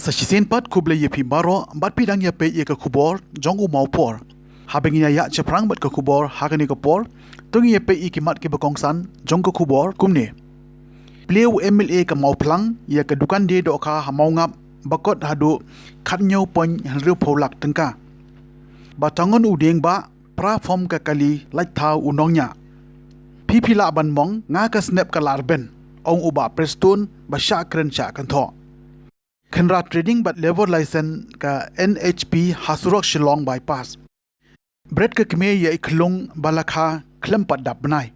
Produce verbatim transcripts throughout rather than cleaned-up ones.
Sa shisien pat khublei ïa phi baroh bad phi dang ïa peit ïa ka khubor jong u Mawphor. Haba ngin ïa ïa shaphrang bad ka khubor ha kane ka por, to ngin ïa peit ïa ki mat kiba kongsan jong ka khubor kumne. Plie u M L A ka Mawphlang ïa ka dukan die dohkha ha Mawngap ba kot haduh khathynñiew point hynriewphew lak tyngka. Ba tang u dieng ba phra phom ka kali lait thaw u nongñiah. Phi phi lah ban mong, nga ka snep ka lah rben, ong u Bah Prestone ba shah kren shah kynthoh. Kynrad Trading bad Labour License ka N H P ha surok Shillong Bypass. Bret ka kmie ïa i khlung ba la kha khlem pat dap bnai.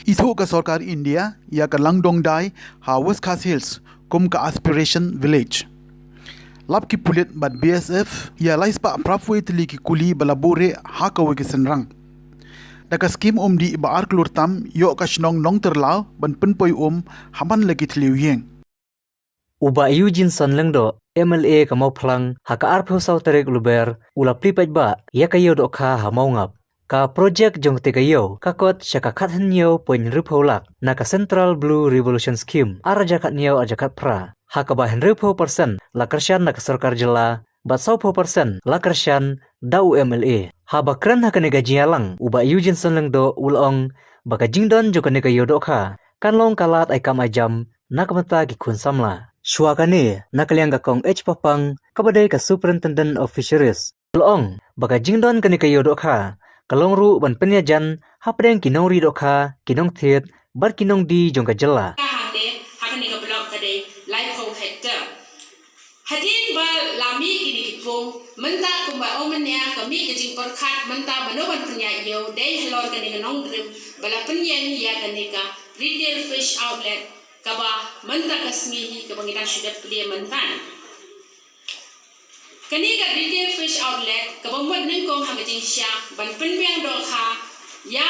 Ithuh ka sorkar India ïa ka Langdongdai ha West Khasi Hills kum ka Aspiration Village. Lap ki pulit bad B S F ïa lai spah phra phew tylli ki kuli ba la buhrieh ha kawei ka synrang. Da ka skim umdih ba ar klur tam ïoh ka shnong Nongtyrlaw ban pynpoi um ha man la ki thliew ïing. U Bah Eugenson Lyngdoh, M L A ka Mawphlang, ha ka arphew saw tarik Lber, u la plie paidbah ïa ka ïew dohkha ha Mawngap. Ka projek jong kata ka ïew ka kot sha ka khathynñiew point hynriewphew lak na ka Central Blue Revolution Scheme ar hajar khathynñiew ar hajar khatphra, ha kaba hynriewphew percent la kyrshan na ka sorkar jylla bad sawphew percent la kyrshan da u M L A. Haba kren ha kane ka jingïalang, u Bah Eugenson Lyngdoh u la ong ba ka jingdon jong kane ka ïew dohkha kan long ka lad ai kam ai jam na ka bynta ki khun samla. Shuwa kane, na ka liang ka Kong H Papang, kaba dei ka Superintendent of Fisheries, u la ong ba ka jingdon kane ka ïew dohkha ka long ruh ban pynïajan hapdeng ki nongri dohkha, ki nongthied bad ki nongdie jong ka jylla. Ka hangne ha kane ka block ka dei laiphew hektar. Hadien ba la mih kine ki pung, mynta kumba ong mynne ka mih ka jingpyrkhat mynta mano ban pynïaid ïew, dei halor kane ka Nongdrim ba la pynïeng ïa kane ka retail fish outlet, kaba mynta ka sngi hi kaba ngi dang shu dep plie mynta. Kane ka retail fish outlet kaba mut nyngkong ha ka jingshisha ban pynbiang dohkha ïa,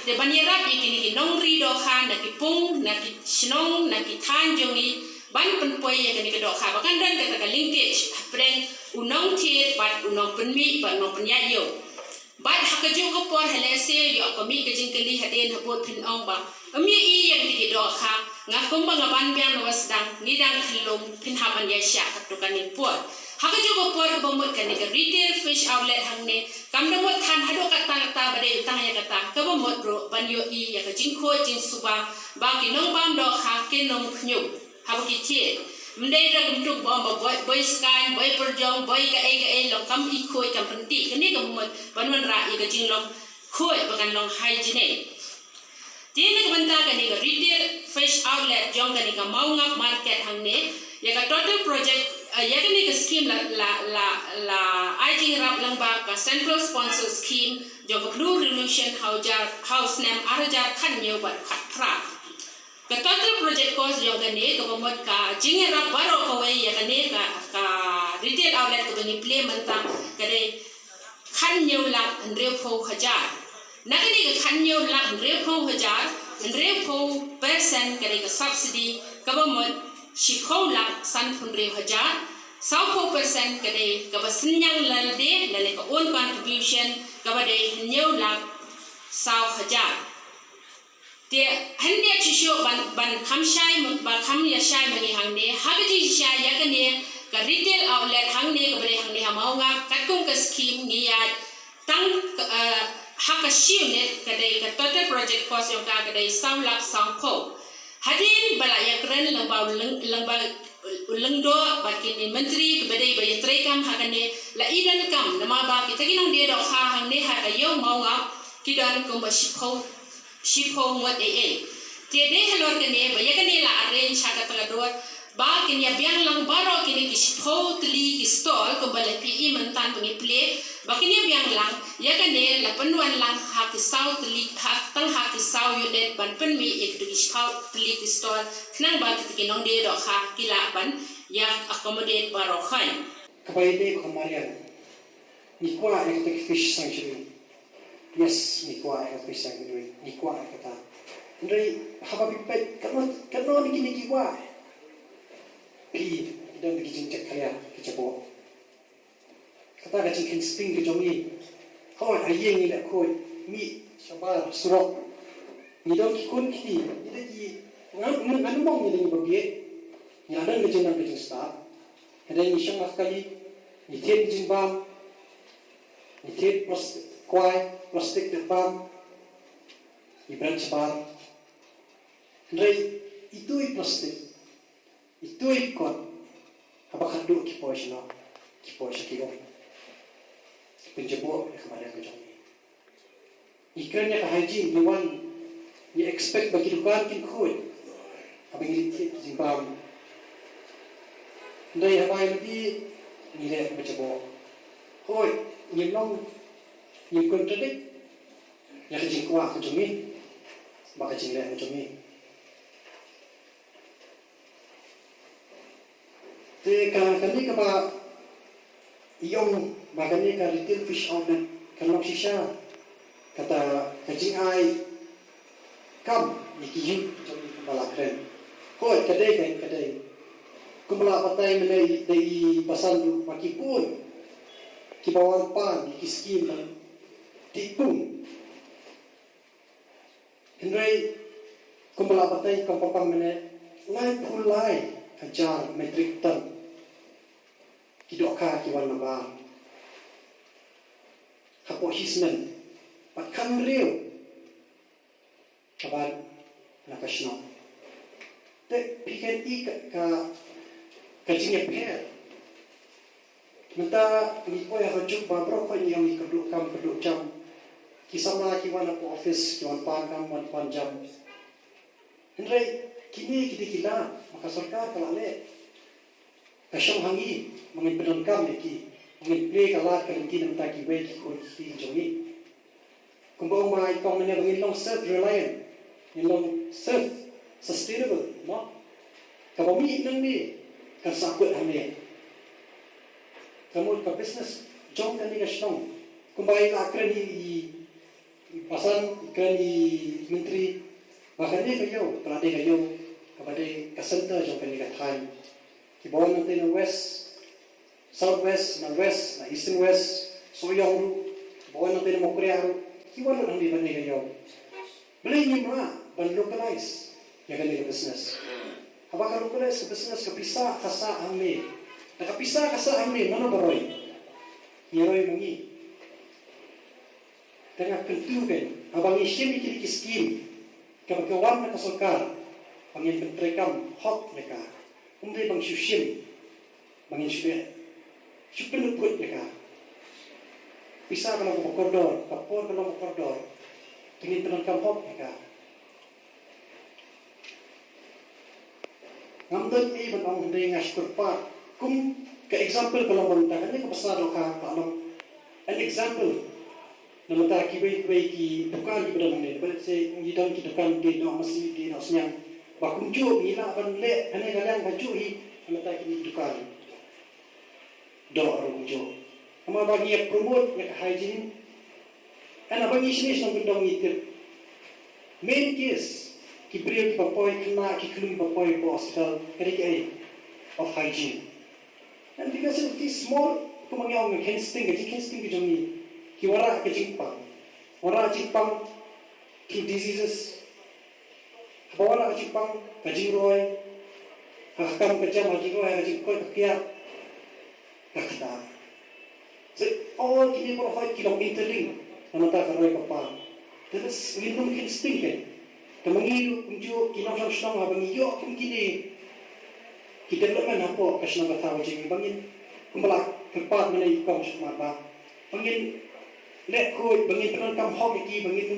de ban ïarap ïa kine ki nongri dohkha na ki pung, na ki shnong, na ki thaiñ jong ngi, ban pynpoi ïa kane ka dohkha ba kan don kata ka linkage hapdeng u nongthied bad u nongpynmih bad u nongpynïaid ïew. Bad ha kajuh ka por, ha lehse ïoh ka mih ka jingkylli hadien habud phin ong ba, ym ïohi ïa kata ki dohkha, nga kumba nga ban biang na ba sdang, ngi dang khyllung, phin hap ban ïa shah katto katne por. Ha kajuh ka por kaba mut kane ka retail fish outlet hangne kam da mut than haduh katta katta ba dei tang ïa kata, kaba mut ruh ban ïohi ïa ka jingkhuid jingsuba ba ki nongbam dohkha kin ym khñium haba ki thied. Ym dei da kumta ba ong ba boi, boi skaiñ, boi pyrjong, boi kaei kaei, long kam i khuid kam pynti. Kane ka mut ban wanrah ïa ka jinglong khuid ba kan long hygienic. Te na ka bynta kane ka retail fish outlet jong kane ka Mawngap market hangne, ïa ka total project, eh, ïa kane ka scheme la, la, la, la ai jingïarap lyngba ka Central Sponsor Scheme jong ka Blue Revolution ha u jar, ha u snem ar hajar khathynñiew bad khatphra. Ka total project cost jong kane kaba mut ka jingïarap baroh kawei ïa kane ka, ka retail outlet kaba ngi plie mynta ka dei khathynñiew lak hynriewphew hajar. Na kane ka khathynñiew lak hynriewphew hajar, hynriewphew percent ka dei ka subsidy kaba mut shiphew lak sanphew hynriew hajar, sawphew percent ka dei kaba synñiang lade lane ka own contribution kaba dei hynñiew lak saw hajar. Te hynrei shisha ban, ban kham shai, ban kham ïa shai ma ngi hangne, ha ka jingshisha ïa kane ka retail outlet hangne kaba dei hangne ha Mawngap, katkum ka scheme ngi ïa tang, eh, ha ka shi unit ka dei ka total project cost jong ka ka dei saw lak sawphew. Hadien ba la ïakren lyngba u Lyng-, lyngba u Lyngdoh bad kine myntri kiba dei ba ïatreikam ha kane, la i donkam namar ba kita ki nongdie dohkha hangne ha ka ïew Mawngap ki don kumba shiphew, shiphew ngut ei ei. Te dei halor kane ba ïa kane la arrange ha kata ka dur ba kin ïa biang lang baroh kine ki shiphew tylli ki stall kumba la phi i mynta ba ngi plie, ba kin ïa biang lang ïa kane la pynwan lang ha ki saw tylli, ha tang ha ki saw unit ban pynmih ïa kito ki shiphew tylli ki stall khnang ba kita ki nongdie dohkha ki lah ban ïa accommodate baroh khoit. Kaba ïadei bad ka mariang, ngi kwah ïa kata ka fish sanctuary. Yes, ngi kwah ïa ka fish sanctuary, ngi kwah ïa kata. Hynrei haba phi peit katno, katno na kine ki wah, phi, ki don ki jingjek khlieh ki jaboh. Kata ka jingkheiñ sting ka jong ngi. Hooid, ha ïing ngi leh khuid, mih shabar surok. Ngi don ki khun kti, ngi dei ki, ngan, ngan, ngan ym ong ngi dei ngi babieit. Ngi la don ka jingnang ka jingstad. Ka dei ngi shong ha ka kali, ngi thied jingbam, ngi thied plastik kwai, plastik da bam, ngi bret shabar. Hynrei itu i plastik, itu i kot, haba khatduh ki poi sha lok, ki poi sha ki um, ki pynjaboh ïa ka mariang ka jong ngi. Ngi kren ïa ka hygiene, ngi wan, ngi expect ba ki dukan kin khuid haba ngi leit thied ki jingbam. Hynrei haba ïa lade ngi leh ba jaboh. Hooid, ngim long, ngim contradict ïa ka jingkwah ka jong ngi bad ka jingleh ka jong ngi. Te ka, kane kaba i ong ba kane ka retail fish outlet kan long shisha kata ka jingai kam ïa ki youth jong ngi kumba la kren. Hooid, ka dei, ka, ka dei. Kumba la batai mynne da i Basan ruh ba ki bun kiba wan pan ïa ki skim ban tih pung. Hynrei kumba la batai i kong Papang mynne, laiphew lai hajar metric ton ki dohkha ki wan nabar hapoh shisnem, bad khathynriew ka ban na ka shnong. Te phi khein i ka, ka, ka jingïapher. Mynta ngi poi ha ka juk ba baroh khoit ngi ong ngi kyrduh kam kyrduh jam. Ki samla ki wan hapoh office, ki wan pan kam, wan pan jam. Hynrei kine ki dei ki lad ba ka sorkar ka la leh. Ka shong ha ngi ba ngin pyndonkam ïa ki, ba ngin plie ka lad ka lynti na bynta kiwei ki khun ki kti jong ngi. Kumba ong ma i kong mynne ba ngin long self reliant, ngin long self sustainable, mo? Kaba mih nangne kan sa kut hangne. Ka mut ka business jong kane ka shnong, kumba i la kren i, i Basan, i kren i Myntri, ba kane ka ïew ka la dei ka ïew kaba dei ka center jong kane ka thaiñ. Kiba wan nangtei na west, south west, na west, na eastern west, Sohiong ruh, kiba wan nangtei na Mawkyrwat ruh, ki wan lut hangne ban leh ka ïew. Balei ngim lah ban localize ïa kane ka business? Haba ka localize ka business, ka pisa ka sah hangne. Da ka pisa ka sah hangne, mano ba roi? Ngi roi ma ngi. Te nga kyntu kein, haba ngi shim ïa kine ki skim kaba ka wan na ka sorkar, ba ngin pyntreikam hok ïa ka. Ym dei ba ngin shu shim, ba ngin shu, shu pyndonkam ïa ka. Pisa ka long kaba kordor, ka por ka long kaba kordor. Te ngin pyndonkam hok ïa ka. Ngam don ei ban ong, hynrei nga shu kyrpad. Kum ka example ka long ba mynta kane ka bsa dohkha ka long an example. Na mynta kiwei kiwei ki dukan kiba don hangne, ba let's say ngi don ki dukan die noh masi, die noh sniang, ba kumjuh ngi lah ban leh hangne ka liang kajuh hi na mynta kine ki dukan. Doh ruh kumjuh. Namar ba ngi ïa promote ïa ka hygiene. Hynrei ba ngi shane shnong kyndong ngi tip, main case, ki briew kiba poi khynnah, ki khyllung kiba poi hapoh hospital, ka dei kaei? Of hygiene. And because of this small, kumba ngi ong, kheiñ sting, ka jingkheiñ sting ka jong ngi, ki wanrah ka jingpang. Wanrah jingpang through diseases. Haba wanrah ka jingpang, ka jingroi, ha ka kam ka jam, ha ka jingroi, ha ka jingkoit ka khiah, ka kata. So all kine baroh ki long interlink na bynta ka roi ka par. Te ngin ym kheiñ sting kein. Te ma ngi ruh kumjuh ki nongshong shnong, haba ngi ïoh kum kine ki development hapoh ka shnong ka thaw ka jong ngi, ba ngin, kumba la kyrpad mynne i kong sha khmat, ba ngin leh khuid, ba ngin pyndonkam hok ïa ki, ba ngin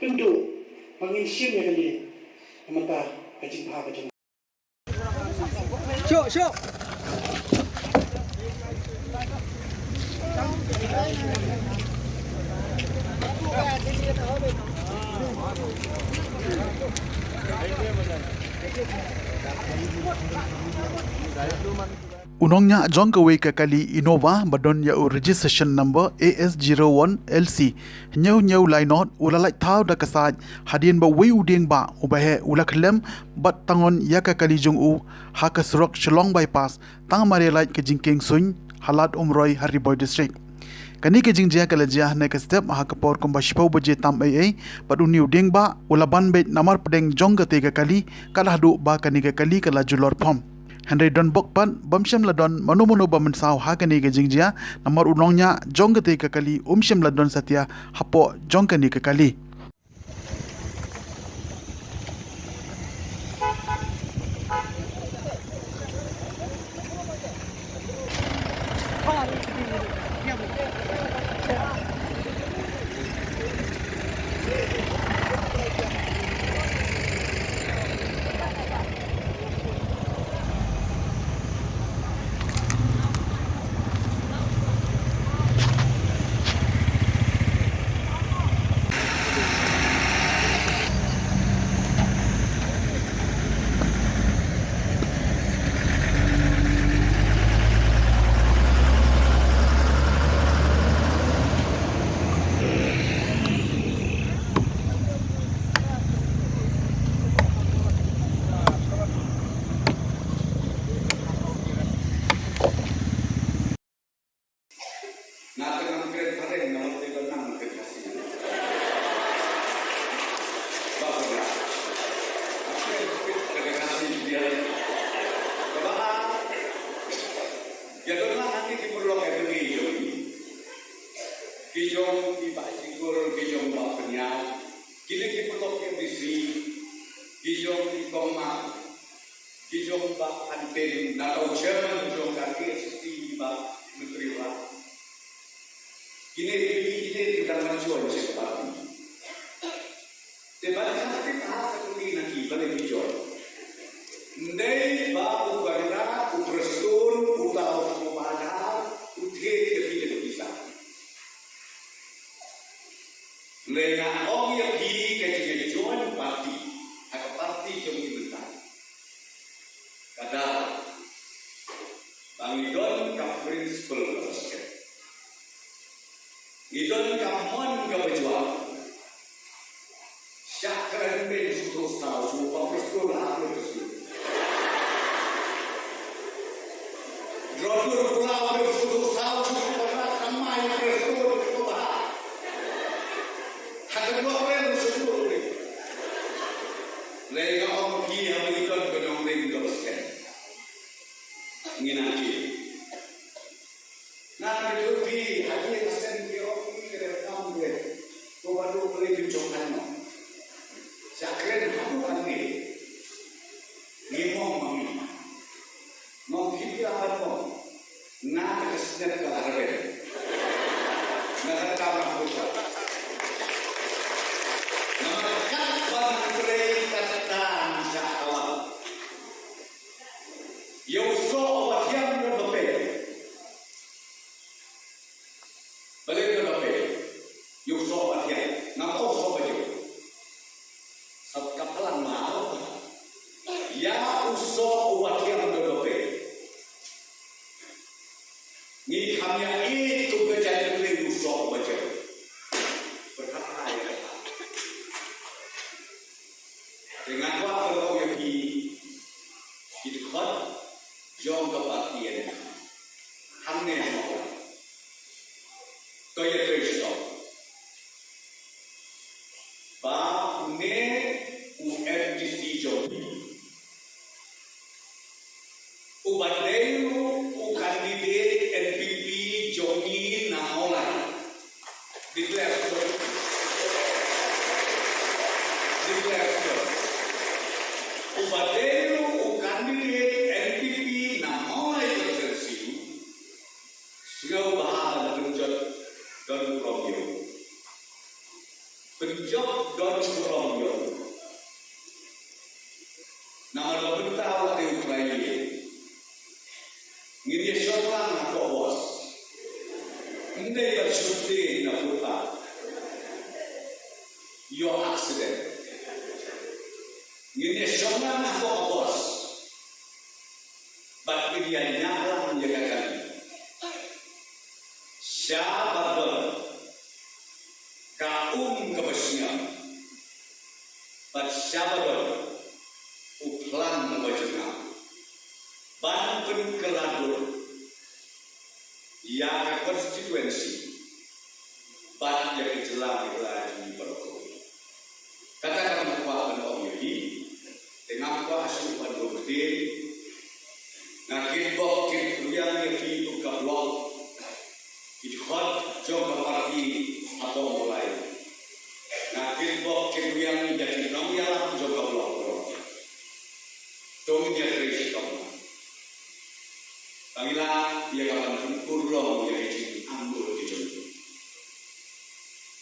kynduh, ba ngin shim ïa kane na bynta ka jingbha ka jong ngi. Shuh, shuh. U nongñiah jong kawei ka kali Innova ba don ïa u registration number A S zero one L C hynñiew hynñiew lai nod u la lait thaw da ka sait hadien ba uwei u dieng bah uba heh u la khlem bad tangon ïa ka kali jong u ha ka surok Shillong Bypass tang mar ïa lait ka jingkieng suiñ ha Lad Umroi ha Ri Bhoi District. Kane ka jingjia ka la jia ha kane ka step ha ka por kumba shiphew baje tam eiei bad une u dieng bah u la ban beit namar pdeng jong katei ka kali, ka la haduh ba kane ka kali ka la julor phom. Hynrei don bok pat bym shym la don mano mano ba mynsaw ha kane ka jingjia, namar u nongñiah jong katei ka kali um shym la don satia hapoh jong kane ka kali. Nga te ngam kren phareng, nga te ba nang kren Khasi. Ba pura. Kren pit ka Khasi dia. Kaba a. Ya don lang nanti ki perlu ka demi jong. Ki jong i Bah Jikur, ki jong Bah Pynïaid. Kine ki perlu ka bisi. Ki jong i Kong Mat. Ki jong Bah Antin, na ka u chairman jong ka K H T, Bah Menteri Wah. Kine, kine, kine ki dang maju sha ka party. Te ba ka party ta ha ka party na ki ba ne ki jong. Ndei ba u Bernard, u Prestone, u ta u Sumada, u thied ka ki da ka pisa. Hynrei nga ong ïa phi ka jingïajoin party, ha ka party jong i mynta. Ka da ba ngi don ka principle ka basket. Ngi don ka mon ka bajua. Shah kren beiñ shu saw shu ba Prestone ha Prestone. Drotur Palau beiñ shu saw shu ba thymmai Prestone shu ba. Ha ka dua kren shu beiñ. Lei nga ong phi ha ba ngi don ka nongrim ka basket. Ngi nang ki. Nga ka jong phi, ha ki ka seng ki ong ki ka dei kam de. Ko ba dei pynjot kan no. Sa kren ha ko kan ni. Ni mong mong ni. Mong phi phi akan mong. Nga ka seng ka arben. Nga ka kam aku. Nga ka kat ban trei kat tan sa alam. Ïa u soh ba thiang don ba peit. Balei don ba peit? Ïa u soh ba thiang. Ngam ong soh ba jong. Sap ka plang ma. Ïa u soh ba thiang don ba peit. Ngi kham ïa i kum ka jait u soh ba jong. Berkata ïa kata. Te nga kwah ban ong ïa phi, ki dkhot jong ka party N P P. Hangne ha Mawlai. To ïa trei shitom. Ba une u M D C jong phi. Uba dei ruh u candidate N P P jong ngi na Mawlai. Declare sir. Declare sir. Uba dei ruh u candidate N P P na Mawlai constituency. Sngewbha ban pynjot don burom ïa u. Pynjot don burom ïa u. Namar ba mynta wat ïa u trai ïa. Ngin ïa shong lang ha ka bos. Ym dei ban shu tieng na footpath. Ïoh accident. Ngin ïa shong lang ha ka bos. Bad ngin ïa ñiah lang ïa ka kali. Sha ba don ka um kaba shngiam. Bad sha ba don u phlang uba jyrngam. Ban pynkylla dur ïa ka constituency bad ïa ka jylla baroh kawei. Kata ka dei kaba nga kwah ban ong ïa phi. Te ngam kwah shuh ban ong ktien. Ïalam jong ka block. To ngin ïatrei shitom. Tang ïa la ïa ka ban pynurlong ïa ka jingangnud ka jong.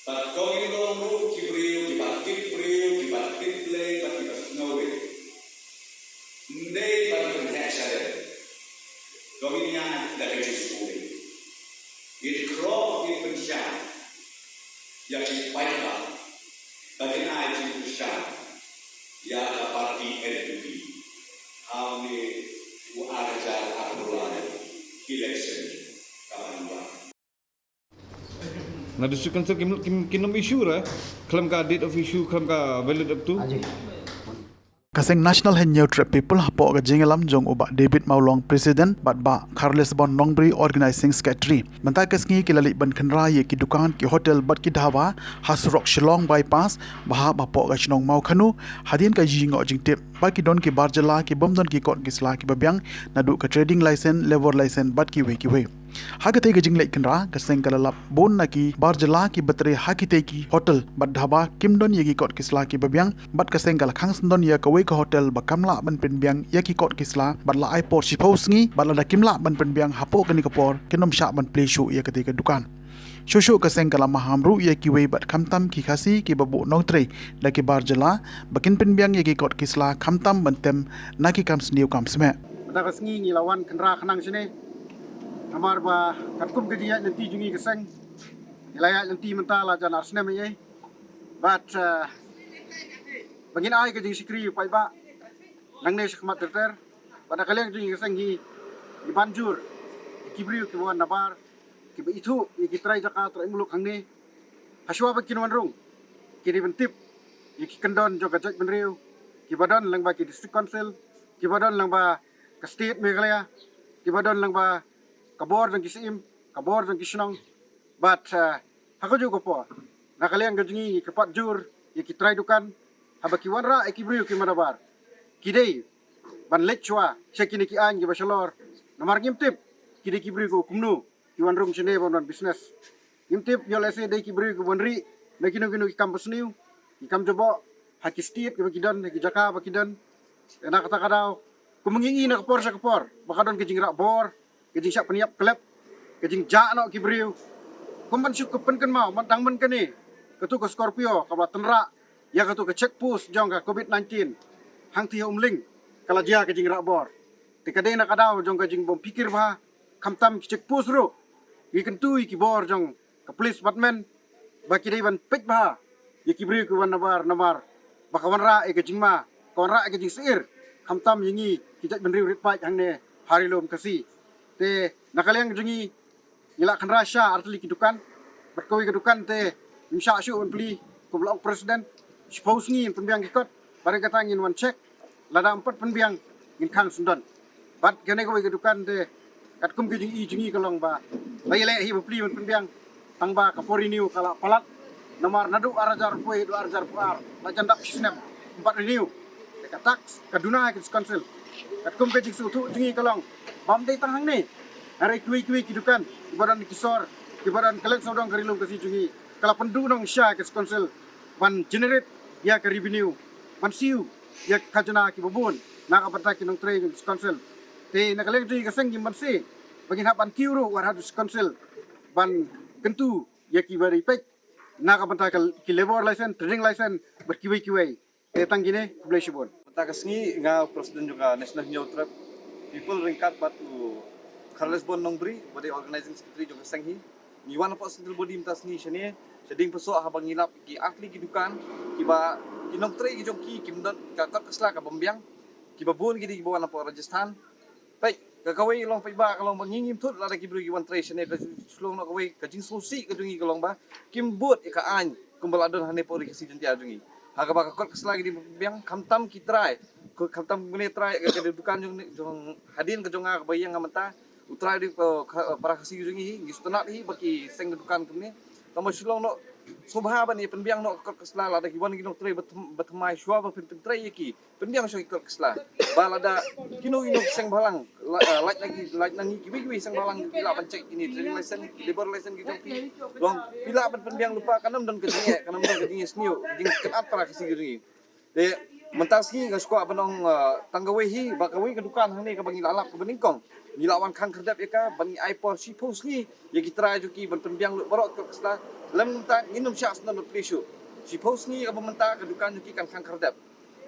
Bad to ngin long ruh ki briew kiba tip briew, kiba tip Blei, bad kiba sngewrit. Ym dei ban pynheh shalem. To ngin ïaid da ka jingpule. Ngin khroh, ngin pynshai ïa ki paidbah ba kin ai jingkyrshan ïa ka party N P P ha une u ar hajar arphew lai election ka ban wan. Na District Council kim, kim, kin ym issue re, khlem ka date of issue, khlem ka valid up to. Ka seng National Hynñiewtrep People hapoh ka jingïalam jong u Bah David Mawlong, President, bad Bah Kharlesbon Nongbri, Organizing Secretary, mynta ka sngi ki la leit ban khynra ïa ki dukan, ki hotel bad ki dhaba ha surok Shillong Bypass ba hap hapoh ka shnong Mawkhanu, hadien ka jingoh jingtip ba ki don ki bar jylla ki bym don ki kot ki sla kiba biang, naduh ka trading license, labour license bad kiwei kiwei. Ha katei ka jingleit khynra, ka seng ka la lap bun na ki bar jylla kiba trei ha kitei ki hotel bad dhaba kim don ïa ki kot ki sla kiba biang, bad ka seng ka la khang syndon ïa kawei ka hotel ba kam lah ban pynbiang ïa ki kot ki sla, bad la ai por shiphew sngi, bad lada kim lah ban pynbiang hapoh kane ka por, kin ym shah ban plie shuh ïa katei ka dukan. Shuh shuh ka seng ka la maham ruh ïa kiwei bad khamtam ki Khasi kiba buh nongtrei da ki bar jylla ba kin pynbiang ïa ki kot ki sla khamtam ban tem na ki kam sniew kam smiej. Mynta ka sngi ngi la wan khynra khnang shane. Namar ba katkum ka jingïaid lynti jong ngi ka seng, ngi la ïaid lynti mynta la jan ar snem ïa. Bad, eh, ba ngin ai ka jingshakri ïa u paidbah nangne sha khmat ter ter. Bad na ka liang jong ngi ka seng ngi, ngi ban jur ïa ki briew kiba wan nabar, kiba ithuh ïa ki trai jaka trai muluk hangne. Hashwa ba kin wan rung, ki dei ban tip ïa ki kyndon jong ka jaitbynriew, kiba don lyngba ki District Council, kiba don lyngba ka State Meghalaya, kiba don lyngba ka bor jong ki syiem, ka bor jong ki shnong. Bad, eh, ha kajuh ka por, na ka liang ka jong ngi ngi kyrpad jur ïa ki trai dukan, haba ki wanrah ïa ki briew kiba nabar, ki dei ban leit shuwa sha kine ki aiñ kiba shalor. Namar ngim tip ki dei ki briew kiba kumno ki wan rung shane ban wan business. Ngim tip, ïoh lehse dei ki briew kiba wan rieh na kino kino ki kam basniew, ki kam jaboh ha ki state kiba ki don, ha ki jaka ba ki don. Na kata ka daw, kumba ngi ïohi na ka por sha ka por ba ka don ka jingrah bor, ka jingshah pynïap klet, ka jingjah noh ki briew. Kum ban shu pynkynmaw, man tang man kane, katu ka Scorpio kaba la tynrah ïa katu ka check post jong ka covid nineteen hangtei ha Umling, ka la jia ka jingrah bor. Te ka dei na ka daw jong ka jingbym phikir bha, khamtam ki check post ruh, ngi kyntu ïa ki bor jong ka police department ba ki dei ban peit bha ïa ki briew kiba wan nabar, namar ba ka wanrah ïa ka jingma, ka wanrah ïa ka jingsheptieng, khamtam ïa ngi ki jaitbynriew rit paid hangne ha Ri Lum Khasi. Te na ka liang jong ngi, ngi la khynra sha artylli ki dukan, bad kawei ka dukan te ngim shah shuh ban plie, kum la ong president, shiphew sngi ngin pynbiang ki kot, bad kata ngin wan check, lada ym pat pynbiang ngin khang syndon. Bad kane kawei ka dukan te, katkum ka jingïohi jong ngi ka long ba la ïaleh hi ba plie ban pynbiang, tang ba ka por renew ka la palat. Namar naduh ar hajar arphew wei haduh ar hajar arphew ar, la jan dap shi snem ym pat renew. Te ka tax ka duna ha ka District Council. Katkum ka jingsngewthuh jong ngi ka long ba ym dei tang hangne, hynrei kiwei kiwei ki dukan kiba don ki sor, kiba don kylleng sawdong ka Ri Lum Khasi jong ngi, ka la pynduh nong sha ka District Council ban generate ïa ka revenue, ban siew ïa ka khajna kiba bun na ka bynta ki nongtrei jong ka District Council. Te na ka liang jong ngi ka seng ngim banse ba ngin hap ban kiew ruh wat ha District Council ban kyntu ïa kiba dei peit na ka bynta ka, ki labour license, trading license bad kiwei kiwei. Te tang kine, khublei shibun. Mynta ka sngi nga u president jong ka National Hynñiewtrep People ryngkat bad u Kharlesbon Nongbri ba dei organizing secretary jong ka seng hi, ngi wan hapoh central body mynta sngi shane, shadien pyrshah haba ngi lap ki artylli ki dukan kiba ki nongtrei ki jong ki kim don ka kot ka sla ka bym biang, kiba bun ki dei kiba wan hapoh Rajasthan. Peit, ka kawei long peit ba ka long ba ngi ngim thut lada ki briew ki wan trei shane, ka shlong noh kawei ka jingsngewsih ka jong ngi ka long ba kim bud ïa ka aiñ kumba la don hangne hapoh Ri Khasi Jaiñtia jong ngi. Ha kaba ka kot ka sla ki dei biang, khamtam ki trai, ko khamtam kine trai ka, ka dukan jong, jong hadien ka jong nga kaba ïeng nga mynta, u trai dei, eh, ka, eh, para Khasi jong ngi, ngi sngewtynnat hi ba ki seng dukan kumne. Tangba shlong noh, sngewbha ban ïa pynbiang noh ka kot ka sla lada ki wan ki nongtrei ba thm-, ba thymmai shuwa ba pyn, pyntrei ïa ki. Pynbiang sha ki kot ki sla. Ba lada kino kino ki seng bhalang, la, eh, lait na ki, lait na ngi kiwei kiwei seng bhalang, phi lah ban check kine trading license, ki labour license ki jong phi. Long phi lah ban pynbiang lypa, kan ym don ka jingeh, kan ym don ka jingeh sniew, ka jingkynad para Khasi ka jong ngi. Te mynta sngi nga sngewkwah ban ong, ah, tang kawei hi ba kawei ka dukan hangne kaba ngi la lap kaba nyngkong, ngi la wan khang khyrdep ïa ka ban ngi ai por shiphew sngi ïa ki trai jong ki ban pynbiang lut baroh ki kot ka sla. Lem mynta ngin ym shah sngewdon ban plie shuh. Shiphew sngi kaba mynta ka dukan jong ki kan khang khyrdep.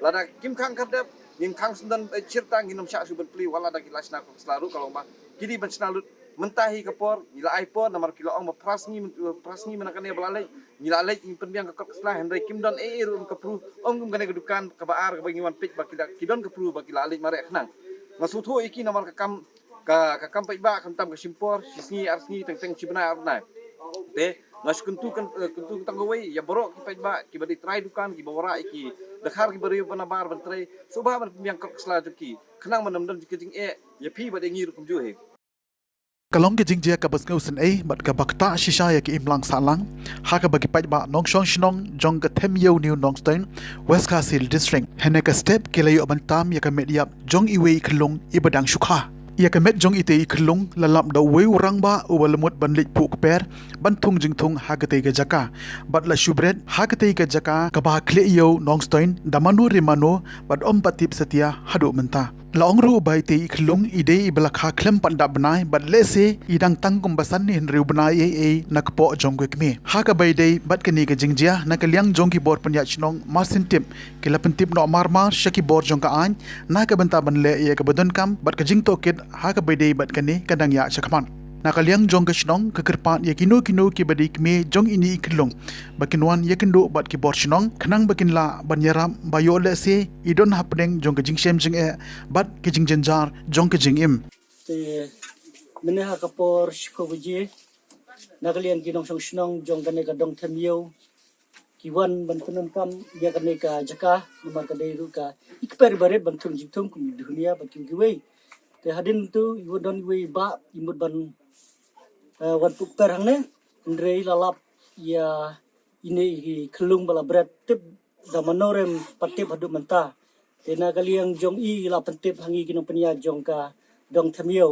Lada kim khang khyrdep, ngin khang sngewdon, eh, shirta ngin ym shah shuh ban plie wat lada ki la shna kot ka sla ruh ka long ba ki dei ban shna lut mynta hi ka por, ngi la ai por namar ki la ong ba phra sngi, phra sngi mynta kane ba la leit, ngi la leit ngi pynbiang ka kot ka sla, hynrei kim don ei ei ruh ka proof, ym kum kane ka dukan kaba ar kaba ngi wan peit ba ki la, ki don ka proof ba ki la leit mareh khnang. Nga sngewthuh ïa ki namar ka kam, ka, ka kam paidbah khamtam ka shim por, shi sngi ar sngi, teng teng shi bnai ar bnai. Te nga shu kyntu kan, eh, kyntu tang kawei ïa baroh ki paidbah kiba dei trai dukan, kiba wanrah ïa ki dkhar kiba riew ba nabar ban trei, sngewbha ban pynbiang kot ka sla jong ki khnang ban ym don ka jingeh ïa phi bad ïa ngi ruh kumjuh hi. Ka long ka jingjia kaba sngewsynei bad kaba ktah shisha ïa ka imlang sahlang ha kaba ki paidbah nongshong shnong jong ka Them Ïew New Nongstoiñ, West Khasi Hills District, hynne ka step ki la ïoh ban tam ïa ka met ïap jong iwei i khyllung iba dang shu kha. Ïa ka met jong itei i khyllung la lap da uwei u rangbah uba la mut ban leit phuh kper ban thung jingthung ha katei ka jaka bad la shu bret ha katei ka jaka kaba ha Khlieh Ïew Nongstoiñ da mano re mano bad ym pat tip satia haduh mynta. La ong ruh ba itei i khyllung i dei iba la kha khlem pat dap bnai bad lehse i dang tang kumba san ne hynriew bnai ei ei na kpoh jong ka kmie. Ha kaba ïadei bad kane ka jingjia, na ka liang jong ki bor pynïaid shnong marsien tip ki la pyntip noh mar mar sha ki bor jong ka aiñ na ka bynta ban leh ïa kaba donkam bad ka jingtohkit ha kaba ïadei bad kane ka dang ïaid shakhmat. Na ka liang jong ka shnong ka kyrpad ïa kino kino kiba dei kmie jong ine i khyllung ba kin wan ïakynduh bad ki bor shnong khnang ba kin lah ban ïarap ba ïoh lehse i don hapdeng jong ka jingshem jingeh bad ka jingjynjar jong ka jingim. Te mynne ha ka por shiphew baje, na ka liang ki nongshong shnong jong kane ka dong Them Ïew ki wan ban pyndonkam ïa kane ka jaka, namar ka dei ruh ka i kper barit ban thung jingthung kum i duhnia bad kiwei kiwei. Te hadien tu i wan don iwei i bah i mut ban, eh, wan phuh kper hangne, hynrei la lap ïa ine i khyllung ba la bret tip da mano re ym pat tip haduh mynta. Te na ka liang jong i la pyntip ha ngi ki nongpynïaid jong ka dong Them Ïew.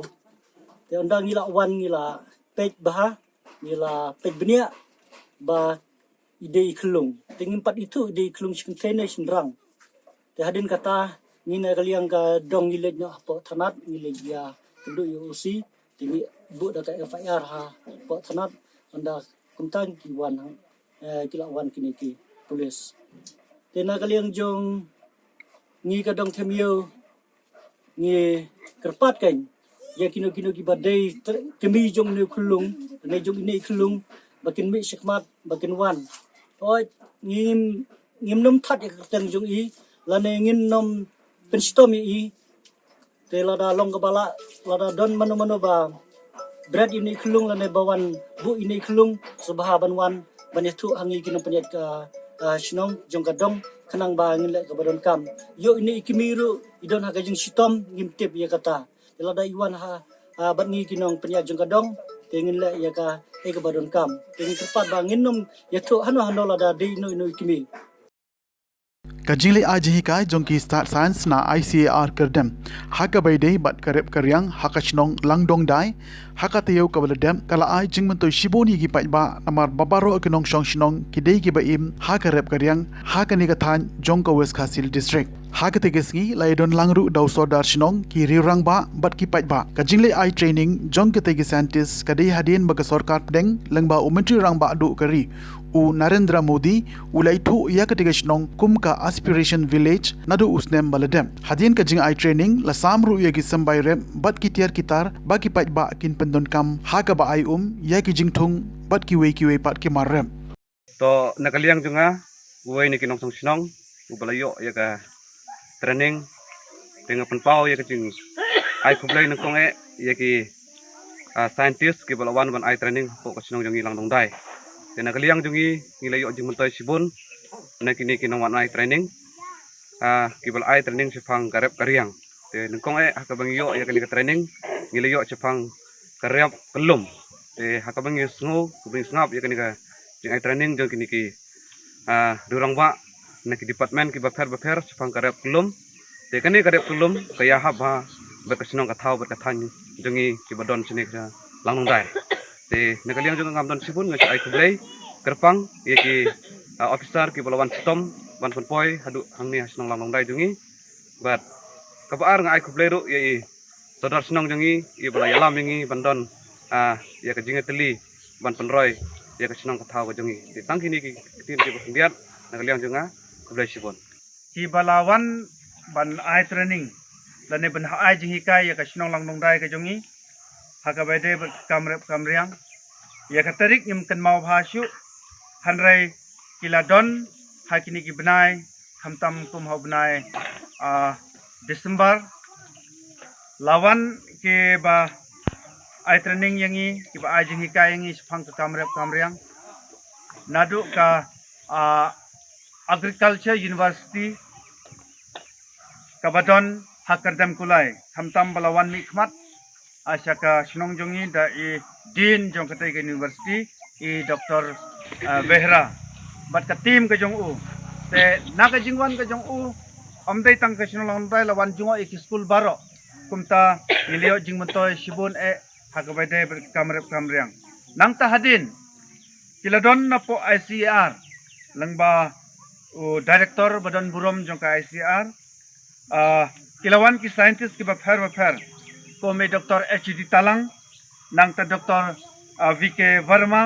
Te ynda ngi la wan ngi la peit bha, ngi la peit bniah ba i dei i khyllung. Te ngim pat ithuh i dei i khyllung shi kynthei ne shynrang. Te hadien kata ngi na ka liang ka dong ngi leit noh hapoh thanat, ngi leit ïakynduh ïa u O C, te ngi buh da ka F I R hapoh thanat, ynda kumta ki wan, eh, ki la wan kine ki pulit. Te na ka liang jong ngi ka dong Them Ïew ngi kyrpad kan ïa kino kino kiba dei tr-, kmie jong ine i khyllung, ne jong ine i khyllung ba kin mih shakhmat ba kin wan. Oi, ngim, ngim nym that ïa ka kyrteng jong i lane ngin nym pynshitom ïa i. Te lada long kaba lah, lada don mano mano ba bret ine i khyllung lane ba wan buh ine i khyllung, sngewbha ban wan ban ïathuh ha ngi ki nongpynïaid ka, ah, shnong jong ka dong khnang ba ngin leh kaba donkam. Ïoh ine i kmie ruh i don ha ka jingshitom ngim tip ïa kata. Te lada i wan ha, ah, bad ngi ki nongpynïaid jong ka dong te ngin leh ïa ka, eh, kaba donkam. Te ngi kyrpad ba ngin nym ïathuh hano hano lada dei ino ino i kmie. Ka jingleit ai jinghikai jong ki stad science na I C A R Kyrdem ha kaba ïadei bad ka rep ka riang ha ka shnong Langdongdai ha ka taïew kaba la dep ka la ai jingmyntoi shibun ïa ki paidbah namar ba baroh ki nongshong shnong ki dei kiba im ha ka rep ka riang ha kane ka thaiñ jong ka West Khasi Hills District. Ha katei ka sngi la ïadon lang ruh da u sordar shnong, ki riew rangbah bad ki paidbah. Ka jingleit ai training jong katei ki scientist ka dei hadien ba ka sorkar pdeng lyngba u Myntri Rangbah Duh ka ri u Narendra Modi u la ithuh ïa katei ka shnong kum ka Aspiration Village naduh u snem ba la dep. Hadien ka jingai training la sam ruh ïa ki symbai rep bad ki tiar ki tar ba ki paidbah kin pyndonkam ha kaba ai um ïa ki jingthung bad kiwei kiwei pat ki mar rep. To na ka liang jong nga, uwei na ki nongshong shnong uba la ïoh ïa ka training, te nga pynpaw ïa ka jingai khublei nyngkong eh ïa ki, ah, scientist kiba la wan ban ai training hapoh ka shnong jong ngi Langdongdai. Te na ka liang jong ngi, ngi la ïoh jingmyntoi shibun na kine ki nongwan ai training, ah, kiba la ai training shaphang ka rep ka riang. Te nyngkong eh ha kaba ngi ïoh ïa kane ka training, ngi la ïoh shaphang ka rep ka lum. Te ha kaba ngi sngew, kaba ngi sngap ïa kane ka jingai training jong kine ki, ah, riew rangbah na ki department kiba pher ba pher shaphang ka rep ka lum. Te kane ka rep ka lum ka ïahap bha bad ka shnong ka thaw bad ka thaiñ jong ngi kiba don shane ka Langdongdai. Te na ka liang jong nga ngam don shibun, nga shu ai khublei kyrpang ïa ki, ah, officer kiba la wan shitom ban pynpoi haduh hangne ha shnong Langlongdai jong ngi. Bad kaba ar nga ai khublei ruh ïa i sordar shnong jong ngi, i ba la ïalam ïa ngi ban don, ah, ïa ka jingïatylli ban pynroi ïa ka shnong ka thaw ka jong ngi. Te tang kine ki ktien kiba khyndiat na ka liang jong nga, khublei shibun. Kiba la wan ban ai training lane ban ai jinghikai ïa ka shnong Langlongdai ka jong ngi ha kaba ïadei bad ka kam rep kam riang. Ïa ka tarik ngim kynmaw bha shuh, hynrei ki la don ha kine ki bnai, khamtam kum ha u bnai, ah, December. La wan kiba ai training ïa ngi, kiba ai jinghikai ïa ngi shaphang ka kam rep kam riang. Naduh ka, ah, Agriculture University kaba don ha Kyrdemkulai, khamtam ba la wan mihkhmat, ah, sha ka shnong jong ngi da i Dean jong katei ka university, i Doctor, ah, Behra bad ka team ka jong u. Te na ka jingwan ka jong u, ym dei tang ka shnong Langlongdai, la wan jngoh ïa ki skul baroh. Kumta ngi la ïoh jingmyntoi shibun eh ha kaba ïadei bad ka kam rep kam riang. Nangta hadien ki la don napoh I C A R, lyngba u director ba don burom jong ka I C A R. Ah, ki la wan ki scientist kiba pher ba pher, kum i Doctor H D Talang, nangta Doctor, ah, V K Verma,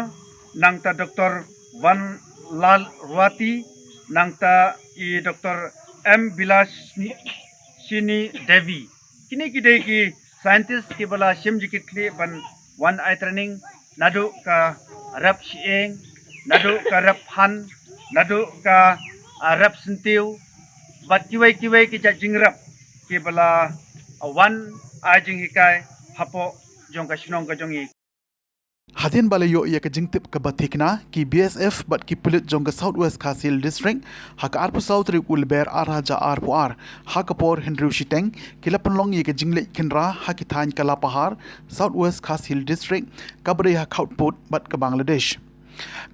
nangta Doctor Vanlalruati, nangta i Doctor M Bilashini Devi. Kine ki dei ki scientist kiba la shim jingkitkhlieh ban wan ai training naduh ka rep shyieng, naduh ka rep phan, naduh ka, ah, rep syntiew bad kiwei kiwei ki jait jingrep kiba la, ah, wan ai jinghikai hapoh jong ka shnong ka jong ngi. Hadien ba la ïoh ïa ka jingtip kaba thikna, ki B S F bad ki pulit jong ka South West Khasi Hills District ha ka arphew saw tarik u Lber ar hajar arphew ar, ha ka por hynriew shiteng, ki la pynlong ïa ka jingleit khynra ha ki thaiñ ka Lapahar, South West Khasi Hills District, kaba dei ha Khautput bad ka Bangladesh.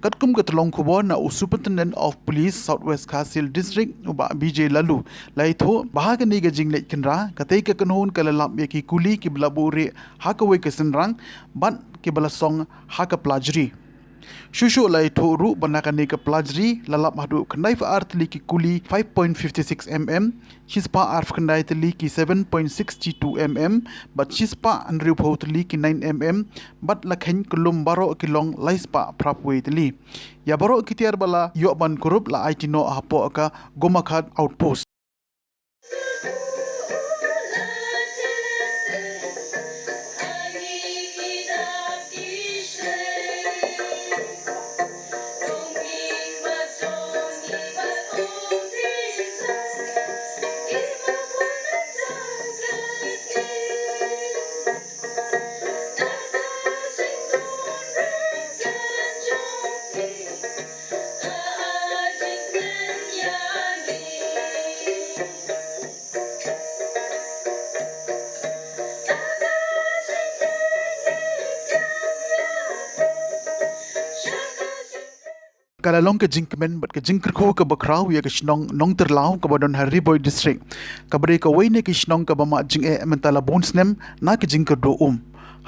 Katkum ka tyllong khubor na u Superintendent of Police South West Khasi Hills District, u Bah B J Laloo, la ïathuh ba ha kane ka jingleit khynra, katei ka kynhun ka la lap ïa ki kuli kiba la buhrieh ha kawei ka synrang bad kiba la song ha ka plajri. Shuh shuh la ïathuh ruh ba na kane ka plajri la lap haduh khyndaiphew ar tylli ki kuli five point fifty six mm, shispah arphew khyndai tylli ki seven point six two mm, bad shispah hynriewphew tylli ki nine mm, bad la kheiñ kyllum baroh ki long laispah phraphew tylli. Ïa baroh ki tiar ba la ïoh ban kurup la aiti noh hapoh ka Gomakhat Outpost. Ka la long ka jingkmen bad ka jingkyrkhu kaba khraw ïa ka shnong Nongtyrlaw kaba don ha Ri Bhoi District, kaba dei kawei na ki shnong kaba mad jingeh mynta la bun snem na ka jingkyrduh um.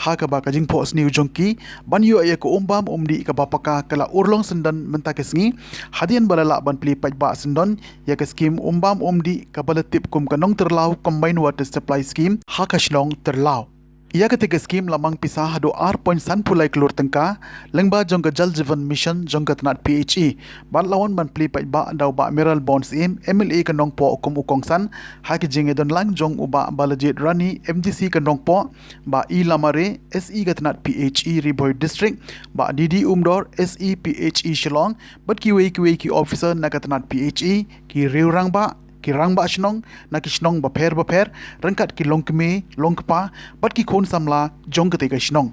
Ha kaba ka jingphohsniew jong ki ban ïoh ïa ka um bam um dih kaba paka ka la urlong syndon mynta ka sngi, hadien ba la lah ban plie paidbah syndon ïa ka skim um bam um dih kaba la tip kum ka Nongtyrlaw Combined Water Supply Scheme ha ka shnong Tyrlaw. Ïa katei ka skim la mang pisa haduh ar point sanphew lai klur tyngka lyngba jong ka Jal Jeevan Mission jong ka tnat P H E. Bad la wan ban plie paidbah da u Bah Mayralborn Syiem, M L A ka Nongpoh kum u kongsan, ha ka jingïadonlang jong u Bah Balajied Rani, M D C ka Nongpoh, Bah E Lamare, S E ka tnat P H E Ri Bhoi District, Bah D D Umdor, S E P H E Shillong, bad kiwei kiwei ki officer na ka tnat P H E, ki riew rangbah, ki rangbah shnong na ki shnong bapher bapher, ryngkat ki longkmie longkpa bad ki khun samla jong katei ka shnong.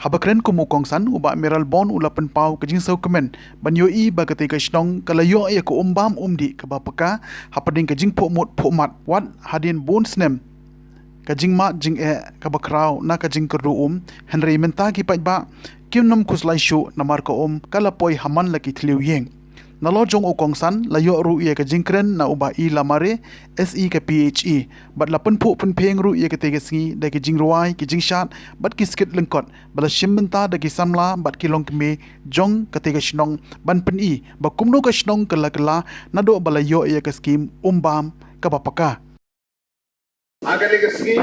Haba kren kum u kongsan, u Bah Mayralborn u la pynpaw ka jingsngewkmen ban ïohi ba katei ka shnong ka la ïoh ïa ka um bam um dih kaba paka hapdeng ka jingphuhmut phuhmat wat hadien bun snem ka jingmad jingeh kaba khraw na ka jingkyrduh um, hynrei mynta ki paidbah kim nym khuslai shuh namar ka um ka la poi ha man la ki thliew ïing. Nalor jong u kongsan la ïoh ruh ïa ka jingkren na u Bah E Lamare, S E ka P H E, bad la pynphuh pynphieng ruh ïa katei ka sngi da ki jingrwai, ki jingshad bad ki skit lyngkot ba la shim bynta da ki samla bad ki longkmie jong katei ka shnong ban pyni ba kumno ka shnong ka la kylla naduh ba la ïoh ïa ka skhim um bam kaba paka. Ha kane ka sngi,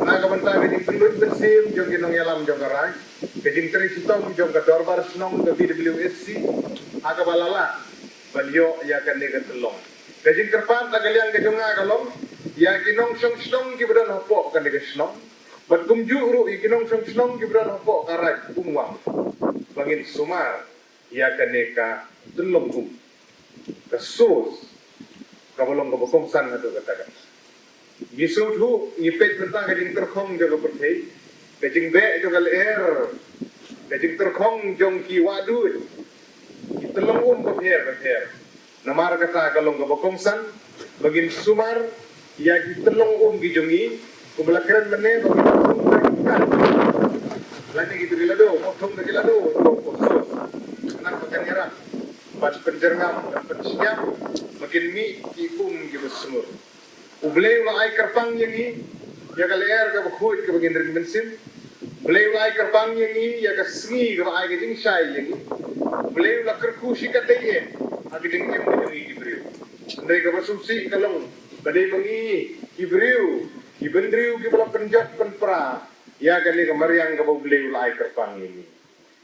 na ka bynta ka jingpynlut mynsiem jong ki nongïalam jong ka raid, ka jingtrei shitom jong ka dorbar shnong ka P W S C, ha kaba la lah ban ïoh ïa kane ka tyllong. Ka jingkyrpad na ka liang ka jong nga ka long ïa ki nongshong shnong kiba don hapoh kane ka shnong, bad kumjuh ruh ïa ki nongshong shnong kiba don hapoh ka raid Umwam, ba ngin sumar ïa kane ka tyllong um, ka source kaba long kaba kongsan haduh katta katta. Ngi sngewthuh, ngi peit mynta ka jingtyrkhong jong ka pyrthei, ka jingbeh jong ka lyer, ka jingtyrkhong jong ki wahduid, ki tyllong um bapher bapher. Namar kata ka long kaba kongsan ba ngin sumar ïa ki tyllong um ki jong ngi, kumba la kren mynne, ba ngin sumar ïa ki, lane ki duri lado, mo thung da ki lado, to ko so. Namar ba kan ïarap ban pynjyrngam, ban pynshitom ba kin mih ki um kiba sumar. U Blei u la ai kyrpang ïa ngi ïa ka lyer kaba khuid kaba ngin ring mynsiem. U Blei u la ai kyrpang ïa ngi ïa ka sngi kaba ai ka jingshai ïa ngi. U Blei u la kyrkhu shi katdei eh ha ka jingim ka jong ngi ki briew. Hynrei kaba sngewsih ka long ba dei ma ngi ki briew, ki bynriew kiba la pynjot pynpra ïa kane ka mariang kaba U Blei u la ai kyrpang ïa ngi.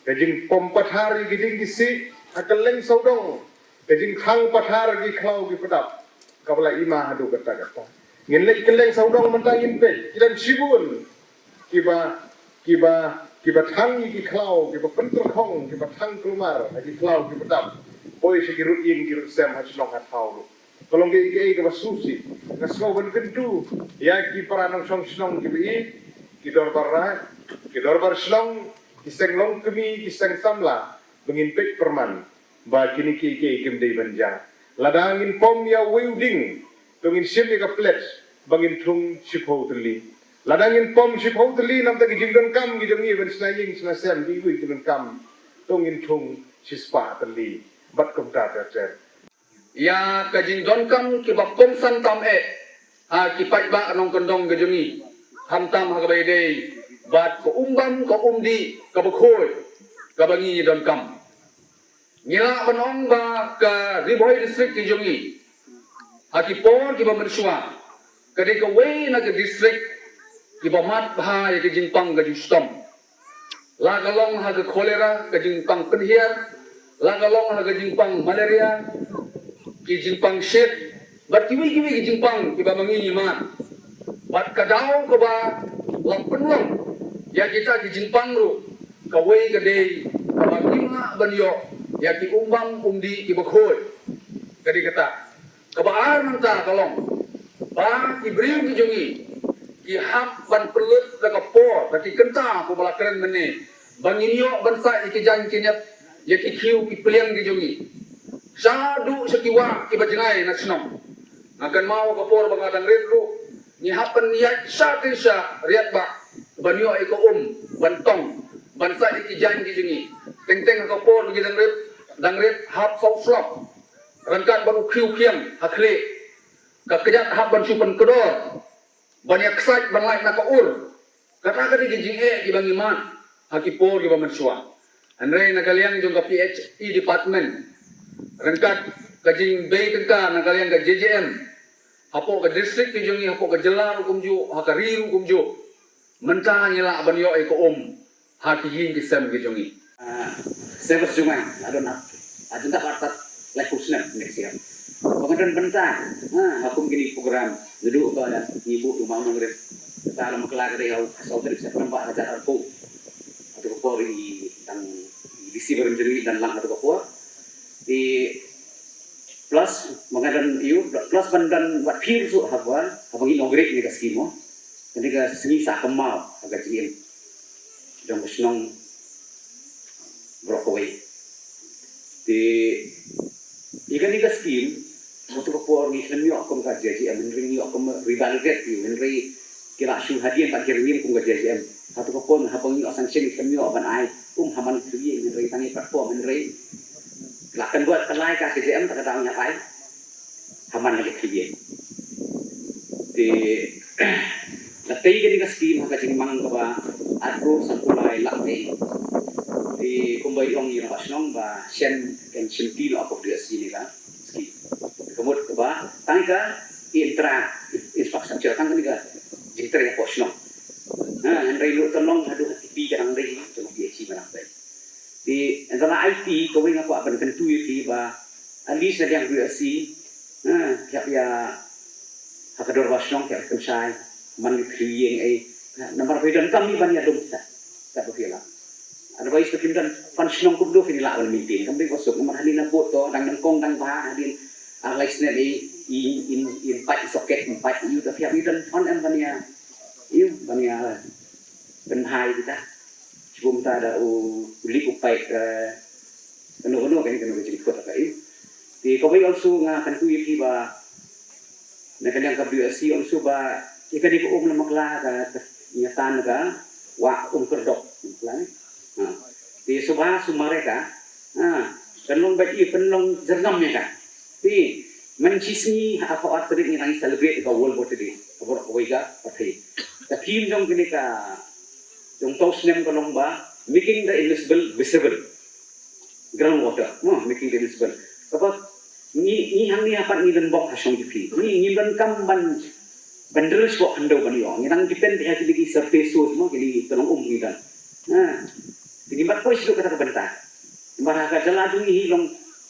Ka jingpom pathar ïa ki dieng ki siej ha kylleng sawdong, ka jingkhang pathar ki khlaw ki pdap kaba la i ma haduh katta katta. Ngin leit kylleng sawdong mynta ngin peit, ki don shibun kiba, kiba, kiba thang ïa ki khlaw, kiba pyntyrkhong, kiba thang kulmar ha ki khlaw ki pdap, poi sha ki rud ïing ki rud sem ha shnong ha thaw ruh. Ka long kaei kaei kaba sngewsih. Nga sngew ban kyntu ïa ki para nongshong shnong kiba ïeit, ki dorbar raid, ki dorbar shnong, ki seng longkmie, ki seng samla, ba ngin peit pyrman ba kine kiei kiei kim dei ban jia. Lada ngin pom ïa uwei u dieng, to ngin shim ïa ka pledge ba ngin thung shiphew tylli. Lada ngin pom shiphew tylli namar ki jingdonkam ki jong ngi ban shna ïing shna sem, kiwei ki jingdonkam, to ngin thung shispah tylli. Bad kumta ter ter. Ïa ka jingdonkam kiba kongsan tam eh ha ki paidbah nongkyndong ka jong ngi, khamtam ha kaba ïadei bad ka um bam ka um dih kaba khuid kaba ngi donkam. Ngi lah ban ong ba ka Ri Bhoi District ka jong ngi ha ki por kiba mynshuwa ka dei kawei na ki district kiba mad bha ïa ka jingpang ka jingshitom. La ka long ha ka cholera, ka jingpang pynhiar, la ka long ha ka jingpang malaria, ki jingpang shit, bad kiwei kiwei ki jingpang kiba ma ngi ngi mad. Bad ka daw kaba la pynlong ïa kita ki jingpang ruh, kawei ka dei kaba ngim lah ban ïoh ïa ki um bam um dih kiba khuid. Ka dei kata. Kaba ar nangta ka long ba ki briew ki jong ngi ki hap ban pynlut da ka por, da ki kynta kumba la kren mynne, ba ngin ïoh ban sah ïa ki jaiñ ki niat, ïa ki khiew ki pliang ki jong ngi. Shaduh sha ki wah kiba jngai na shnong. Nga kynmaw ka por ba nga dang rit ruh, ngi hap ban ïaid sha te sha riat ba ban ïoh ïa ka um ban tong, ban sah ïa ki jaiñ ki jong ngi. Teng teng ha ka por ba ngi dang rit, dang rit hap saw slap. Ryngkat bad u khiew khiang ha khlieh. Ka kjat hap ban shu pynkdor ban ïa ksait ban lait na ka ur. Kata ka dei ki jingeh kiba ngi mad ha ki por kiba mynshuwa. Hynrei na ka liang jong ka P H E department, ryngkat ka jingbei tyngka na ka liang ka J J M, hapoh ka district ki jong ngi, hapoh ka jylla ruh kumjuh, ha ka ri ruh kumjuh, mynta ngi lah ban ïoh ïa ka um ha ki ïing ki sem ki jong ngi. Ah, service jong nga la don ap, ah, jingkah artat laiphew snem next year. Ba nga don bynta ha kum kine ki program, naduh ba ngi buh ïa u mawnongrim. Kata la bakla ka dei ha u saw tarik September hajar arphew. Hato ka por i tang i D C barim jong ngi i dang lang hato ka por. Te plus ba nga don ïa u, plus ban don wat phi ruh haba, haba ngi inaugurate ïa kane ka scheme mo. Kane ka sngi sah kynmaw ha ka jingim jong ka shnong baroh kawei. Te ïa kane ka scheme, hato ka por ngi khlem ïoh kum ka J J M, hynrei ngi ïoh kum revalidate ïa u, hynrei ki la shu hadien bad ki rngiew kum ka J J M. Hato ka por haba ngi ïoh sanction ngi khlem ïoh ban ai, um, ha man ki rngiew, hynrei tang ïa platform, hynrei La convert ka lai ka K J M ta ka dang ïa bai. Haman na ka K J M. Te la tei kane ka scheme ha ka jingmang kaba arphew san phew lai lak tei. Te kumba ong ïa ka shnong ba shen kan shim ti la ko dia sini ka scheme. Ka mut kaba tang ka intra infrastructure tang kane ka jingtrei ko shnong. Ha, hynrei lu tolong haduh tipi ka dang dei tu bi achi manang bai. Te ynda la aiti kawei nga kwah ban kyntu ïa phi ba at least na liang B R C, ha, ïa ïa ha ka dorbar shnong ïa kynshai man ïa phi ïeng ei namar ba i donkam i ban ïa dum sa. Ka ba phi la. Otherwise phi don fan shnong kumno phi la ban maintain kam dei ba suk namar hadien na bot to dang nyngkong dang bha hadien ar lai snem ei i in in pat i socket in pat i u ta phi i don fan em ban ïa i ban ïa pynhai kita. Sibum ta da u u lik u pait, eh, kano kano kani kano ka jingkut ka i. Te kawei also nga kyntu ïa phi ba na ka liang ka B R C also ba ïa kani ka um la makla ka, ka ïa tan ka wa um kerdok makla ni. Ha. Te suba sumare ka. Ha. Kan long ba i kan long jyrngam ïa ka. Te man shi sngi ha ka ar tarik ngi nang celebrate ka World Water Day. Ka borok kawei ka pyrthei. Ka theme jong kani ka jong to snem ka long ba making the invisible visible. Ground water, mo, making the invisible. Kaba ngi ngi hangne ha pat ngi don bok ha shong jong phi. Ngi ngi donkam ban ban drill sbok hynda ban ïoh. Ngi dang depend ha kini ki surface source mo, kini ki tolong um ngi don. Ha. Kini mat poi sduk kata ka bynta. Namar ha ka jylla jong ngi hi long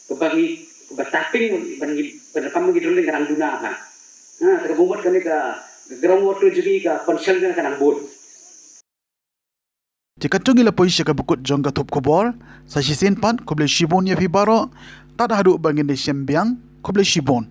kaba ngi kaba tapping ban ngi ban kam ngi drilling ka dang duna ha. Ha, kata ka bumut kane ka ground water jong ngi ka pynshang ka dang bun. Te katto ngi la poi sha kaba kut jong ka thup khubor, sa shisien pat khublei shibun ïa phi baroh, tad haduh ba ngin ïashem biang, khublei shibun.